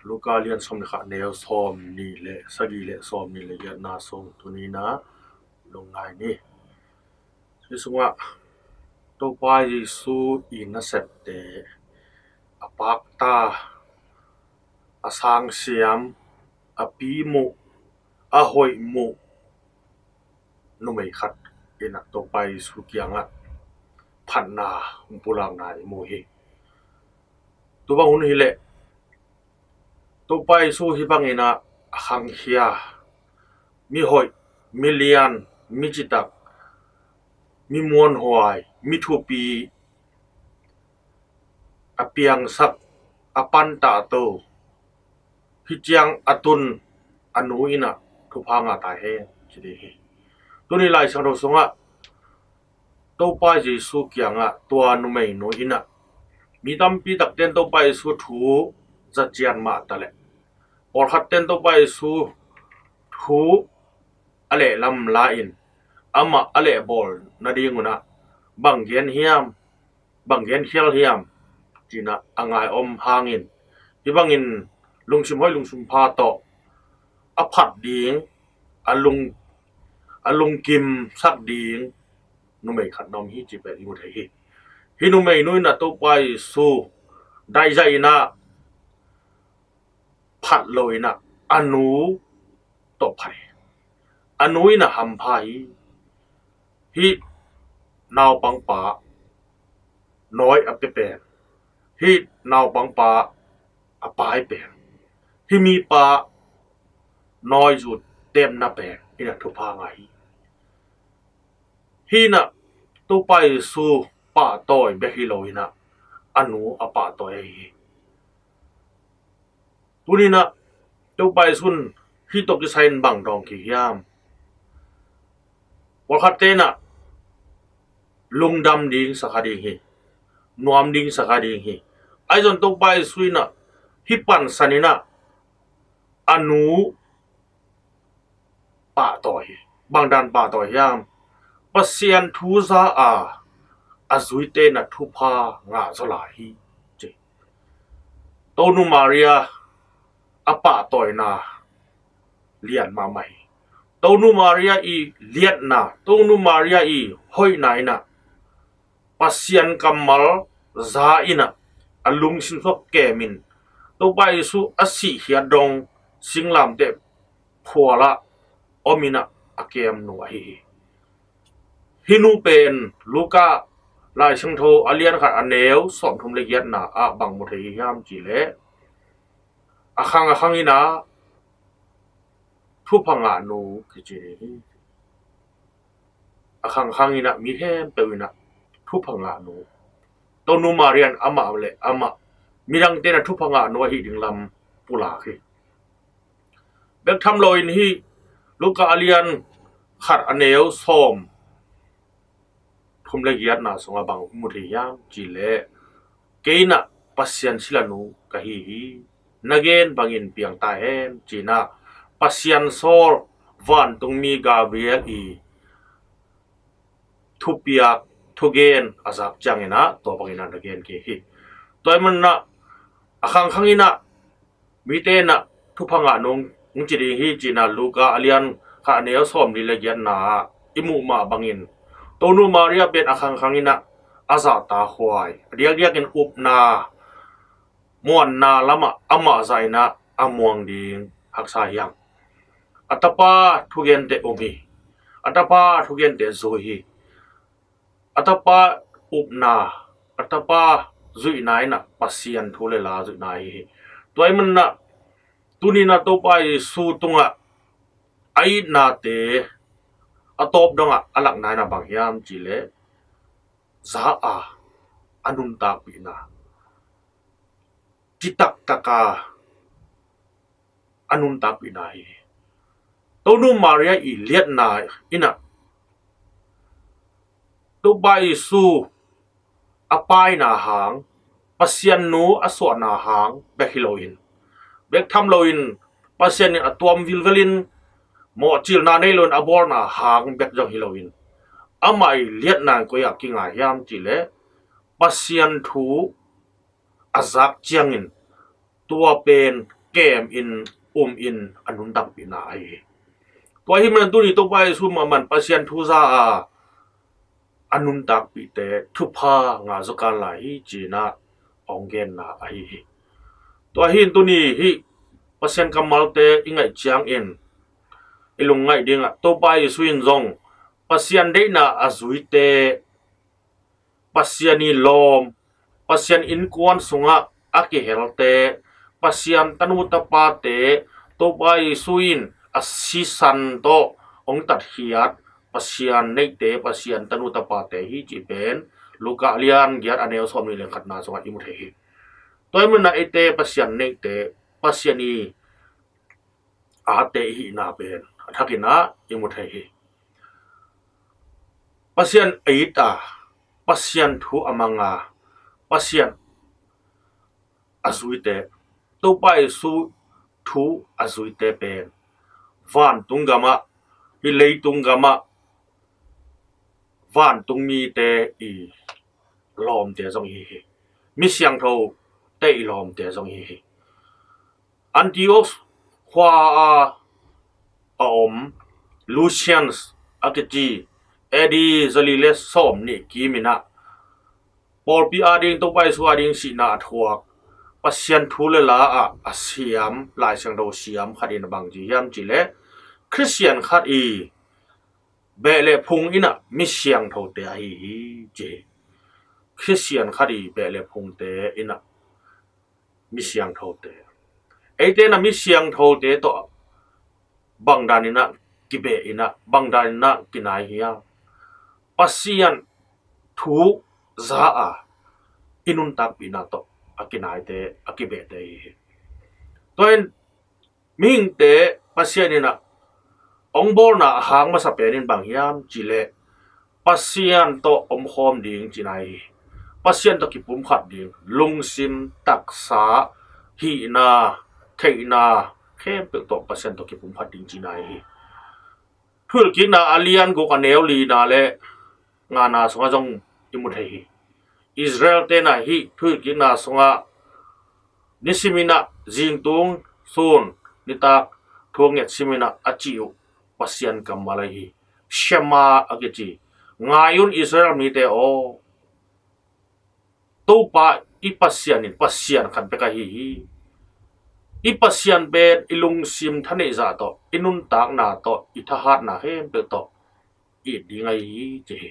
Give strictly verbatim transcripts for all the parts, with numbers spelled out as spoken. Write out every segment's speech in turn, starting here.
Luka lian sawm le khat, neu sawm nih le sagih le sawm nih le giatna sung tuni-in ah lungngai ni. Hih sungah Topa Jesu i nasepte, a pakta, a sangsiam, a pi muh, a hoih muh numei khat in ah Topa Jesu kiangah phatna hong pulakna i mu hi. Tua bang hun hileh Topa Jesu hih bangin ah a khangkhia, mihoih, milian, micitak, mimuanhuai, mithupi, a piangsak, a pantahto, hih ciang a tun a nu in ah thupha ngah ta hen ci ding hi. Tuni Lai Siangtho sungah Topa Jesu kiangah tua numeinu in ah, mi tampi takte in Topa Jesu thu zacian mah taleh, pawlkhatte in Topa Jesu thu a lehlam la-in amah a lehbawl nadingun ah bang gen hiam, bang gen khial hiam ci-in ah a ngai om hangin, hih bangin lungsim hoih lungsim pha tawh a phat ding, a lung, a lungkimsak ding numei khat na om hi cih pen i mu thei hi. Hih numeinu in ah Topa Jesu daizai in ah phat lo in ah a nu tawh phat hi. A nu in ah hampha hi. Hih naupangpa nawi a pia pen, hih naupangpa a pai pen, hih mipa nawi zut tepna pen in ah thupha ngah hi. Hih in ah Topa Jesu pahtawi bek hi lo in ah a nu a pahtawi ahi hi. Tuni-in ah Topa Jesu in hih tawh kisai in bang dawng kik hiam? Pawlkhatte in ah lungdam ding sa kha ding hi, nuam ding sa kha ding hi. Ahi zong Topa Jesu in ah hih pansan in ah a nu pahtawi hi. Bang dan pahtawi hiam? Pasian thu za a, a zuite in ah thupha ngah zaw lai hi ci. Tonu Maria a pahtawina lian mahmah hi. Tonu Maria i liatna, Tonu Maria i hoihna in ah Pasian kammal za in ah a lungsim suak kemin, Topa Jesu a sihkhiat dong singlamteh phualah om in ah a kem nu ahi hi. Hih nu pen Luka Lai Siangtho a lian khat a neu sawmthum le giatna ah bang mu thei hiam cih leh, a khang a khang in ah thupha ngah nu kici ding hi. A khangkhang in ah mi khempeuh in ah thupha ngah nu, Tonu Maria in amah le amah midangte in ah thupha ngah nu ahi ding lam pulak hi. Bek tham loin hih Luka a lian khat a neu sawm thum le giatna sungah bang mu thei hiam cih leh, kei in ah Pasian silanu ka hi hi, na gen bangin piang ta hen ci-in ah Pasian sawl vantungmi Gabriel i thupiak thugen a zak ciangin ah tua bangin ah na gen kik hi. Tua ahih manin ah a khangkhang in ah mite in ah thupha ngah nu hong ci ding hi ci-in ah Luka a lian khat a neu sawmli le giatna ah i muh mah bangin, Tonu Maria pen a khangkhang in ah a zahtakhuai, a diakdiakin upna muanna lamah amah zah in ah a muang ding haksa hi hang. A tapa thugente um hi. A tapa thugente zui hi. A tapa upna, a tapa zuihna in ah Pasian thu le la zuihna ahi hi. Tua ahih manin ah tuni in ah Topa Jesu tungah a itnate a tawp dongah a lakna in ah bang hiam cih leh, za a, a nuntakpihna, citaktak a a nuntakpihna hi. Tonu Maria i liatna in ah Topa Jesu a paina hang, Pasian nu a suahna hang bek hi loin, bek tham loin, Pasian in a tuam vilvelin, mawhcilna nei loin a bawlna hang bek zong hi loin, amah i liatna in koi ah kingai hiam cih leh, Pasian thu a zak ciangin, tua pen kem in, um in a nuntakpihna ahi hi. Tua hi man tuni Topa Jesu mahmah in Pasian thu za a a nuntakpihte thupha ngah zaw kan lai hi ci-in ah hong genna ahi hi. Tua hi in tuni hih Pasian kammalte i ngaih ciangin i lungngaih dingah Topa Jesu in zong Pasian deihna a zuite, Pasian i lawm, Pasian innkuan sungah a kihelte, Pasian tanu tapate, Topa Jesu in a sisan tawh hong tatkhiat Pasian neihte, Pasian tanu tapate hi cih pen Luka lian giat a neu sawmnih le khatna sungah i mu thei hi. Tua ahih manin ah eite Pasian neihte, Pasian i ate i hihna pen a thakin ah i mu thei hi. Pasian a it a, Pasian thu a mang a, Pasian a zuite, Topa Jesu thu a zuite pen vantung gamah, hih leitung gamah vantung mite i lawmte zong ihi hi. Mi siangthote i lawmte zong ihi hi. Antioch khua a a om Lucius a kici A D zali le sawmnih kimin ah pawlpi ading, Topa Jesu ading sihna a thuak, Pasian thu le la ah a siam, Lai Siangtho siam khat in a bang ci hiam cih leh Khristian khat i beh le phung in ah mi siangthote ahi hi ci hi. Khristian khat i beh le phungte in ah mi siangthote. Eite in ah mi siangthote tawh bangdan in ah kibeh in ah, bangdan in ah kinai hiam? Pasian thu za a i nuntakpihna tawh a kinaite, a kibehte hi hi. Tua in mihingte Pasian in ah hong bawlna a hang masa pen in bang hiam cih leh Pasian tawh omkhawm ding cihna hi hi. Pasian tawh kipumkhat ding, lungsim, taksa, hihna, theihna khempeuh tawh Pasian tawh kipumkhat ding cihna hi hi. Thuhilhkikna a lian guk a neu lina le ngana sungah zong i mu thei hi. Israel-te in ah hih Thuhilhkikna sungah nisimin ah zingtung sun nitak thu a nget simin ah a cih uh Pasian kammal ahi hi. Shema a kici. Ngai un Israel mite aw, Topa i Pasian in Pasian khat bek ahi hi. I Pasian pen i lungsim thaneihzah tawh, i nuntakna tawh, i thahatna khempeuh tawh it ding ahi hi ci hi.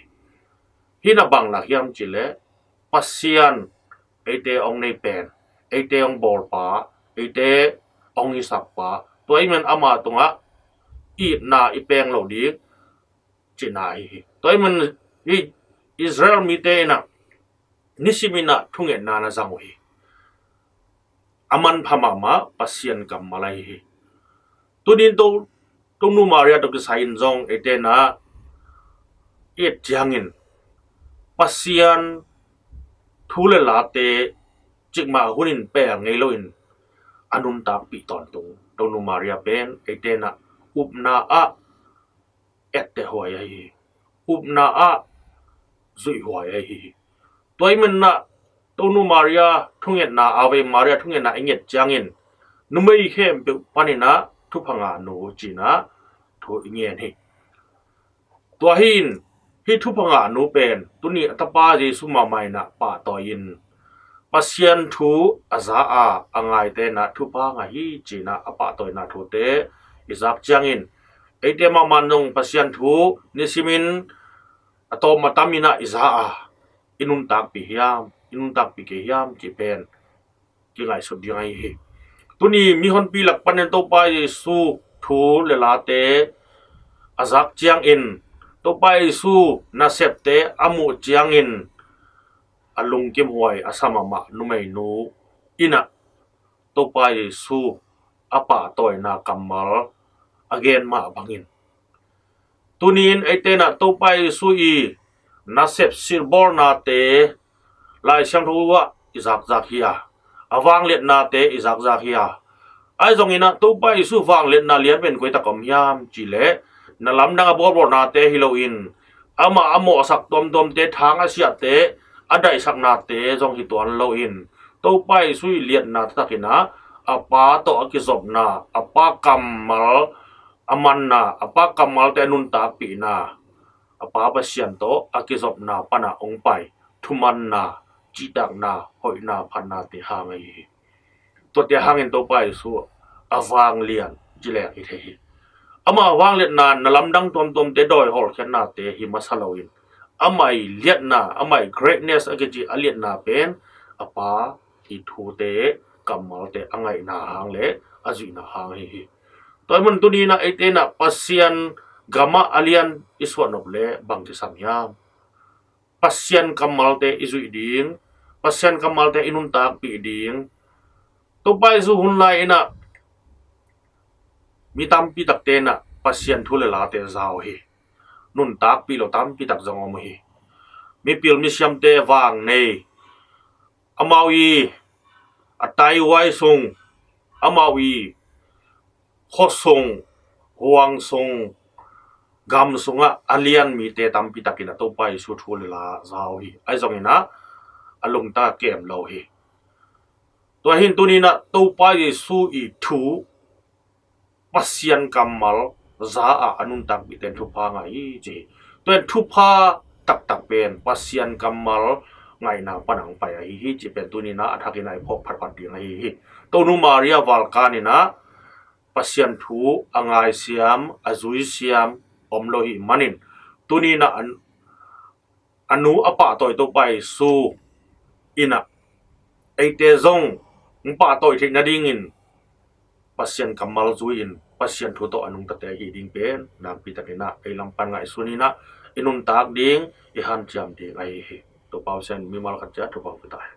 Hih in ah bang lak hiam cih leh Pasian eite hong nei pen, eite hong bawlpa, eite hong hisappa, tua ahih man ama tungah itna i peng loh ding cihna ahi hi. Tua ahih man hih Israel mite in ah nisimin ah thungetna na zang uh hi. A manpha mahmah Pasian kammal ahi hi. Tuni in to, Tonu Maria tawh kisai in zong eite in ah i et ciangin Pasian thu le late cikmah hunin pel ngei loin a nuntakpih tawntung Tonu Maria pen eite in ah upna ah ettehhuai ahi hi. Upna ah zuihhuai ahi hi. Tua ahih man ah Tonu Maria thungetna, Ave Maria thungetna i nget ciangin numei khempeuh panin ah thupha ngahnu ci-in ah thu i ngen hi. Tua hi in hih thupha ngahnu pen tuni a tapa Jesu mahmah in ah pahtawi in Pasian thu a za a a ngaite in ah thupha ngah hi ci-in ah a pahtawina thute i zak ciangin eite mahmah in zong Pasian thu nisimin a tawm a tamin ah i za a i nuntakpih hiam, i nuntakpih kei hiam cih pen kingaihsut ding ahi hi. Tuni mihonpi lak panin Topa Jesu thu le late a zak ciangin, Topa Jesu nasepte a muh ciangin a lungkimhuai a sa mahmah numeinu in ah Topa Jesu a pahtawina kammal a gen mah bangin, tuni in eite in ah Topa Jesu i nasep silbawlnate Lai Siangtho ah i zakzak hi a, a vangliatnate i zakzak hi a, ahi zongin ah Topa Jesu vangliatna lian pen koi tak om hiam cih leh na lamdang a bawlbawlnate hi loin, amah a mawhsak tuamtuamte, thang a siahte, a daihsaknate zong hi tuan loin, Topa Jesu i liatna taktak in ah a Pa tawh a kizopna, a Pa kammal a manna, a Pa kammalte a nuntakpihna, a Pa Pasian tawh a kizopna pana hong pai thumanna, cihtakna, hoihna, phatnate hang ahi hi. Tuate hangin Topa Jesu a vanglian ci leng hi thei hi. Ama vangliatna na lamdang tuamtuamte, dawi hawlkhiatnate hi masa loin, ama i liatna, ama i greatness a kici a liatna pen a Pa i thute, kammalte a ngaihna hang le a zuihna hang hi hi. Tua hi man tuni inah eite inah Pasian gamah a lian i suahnop le bang kisam hiam? Pasian kammalte i zuih ding, Pasian kammalte i nuntakpih ding. Topa Jesu hun lai inah mi tampi takte inah Pasian thu le late za uh hi. Nuntakpih lo tampi tak zong om uh hi. Mipil misiamte vang nei, amau i a taihuai sung, amau i khuasung, huangsung, gam sungah a lian mite tampi takin a Topa Jesu thu le la za uh hi. Ahi zongin ah a lungtang kem lo hi. Tua hi in tuni inah Topa Jesu i thu, Pasian kammal za ah a nuntakpihte in thupha ngah hi ci hi. Tua in thupha taktak pen Pasian kammal ngaihna pana hong pai ahi hi cih pen tuni inah a thak inah i phawk phatphat ding ahi hi. Tonu Maria valkan inah Pasian thu a ngaisiam, a zuisiam om lo hi manin, tuni inah a, a nu a pahtawi Topa Jesu inah eite zong hong pahtawi theih nadingin Pasian kammal zui-in Pasian thu tawh a nungtate ahi ding pen nakpi takin ah ei lam pan ngaihsun inah i nuntak ding, i hanciam ding ahi hi. Topa Pasian mimal khat ciat thupha hong pia ta hen.